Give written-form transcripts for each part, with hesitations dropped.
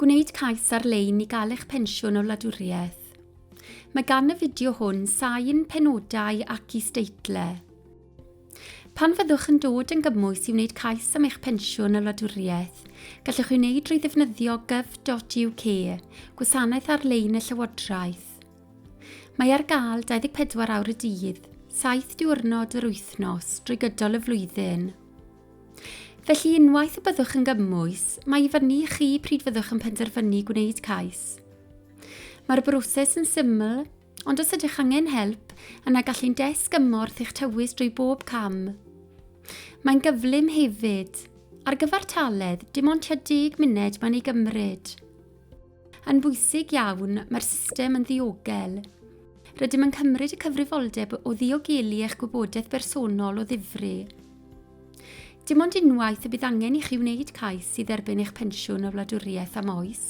Gwneud cais ar-lein i gael eich pensiwn o wladwriaeth. Mae gan y fideo hwn sain, penodau ac is-deitlau. Pan fyddwch yn dod yn gymwys i wneud cais am eich pensiwn o wladwriaeth, gallwch ei wneud drwy ddefnyddio gov.uk, gwasanaeth ar-lein y llywodraeth. Mae ar gael 24 awr y dydd, 7 diwrnod yr wythnos, drwy gydol y flwyddyn. Felly unwaith y byddwch yn gymwys, mae i fyny i chi pryd fyddwch yn penderfynu gwneud cais. Mae'r broses yn syml, ond os ydych angen help, yna gall ein desg gymorth eich tywys drwy bob cam. Mae'n gyflym hefyd. Ar gyfartaledd, dim ond tua deg munud mae'n ei gymryd. Yn bwysig iawn, mae'r system yn ddiogel. Rydym yn cymryd y cyfrifoldeb o ddiogelu eich gwybodaeth bersonol o ddifri. Dim ond unwaith y bydd angen i chi wneud cais i dderbyn eich pensiwn o wladwriaeth am oes.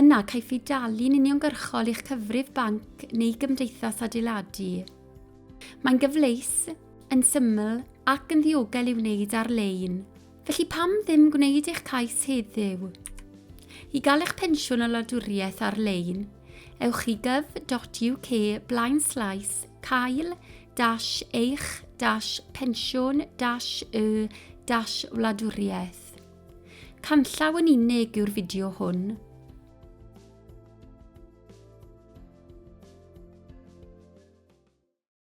Yna, caiff ei dalu'n uniongyrchol i'ch cyfrif banc neu gymdeithas adeiladu. Mae'n gyfleus, yn syml ac yn ddiogel i'w wneud ar-lein. Felly pam ddim gwneud eich cais heddiw? I gael eich pensiwn o wladwriaeth ar-lein, ewch i gov.uk blaen slaes cael dash eich dash pensiwn dash y dash wladwriaeth. Canllaw yn unig yw'r fideo hwn.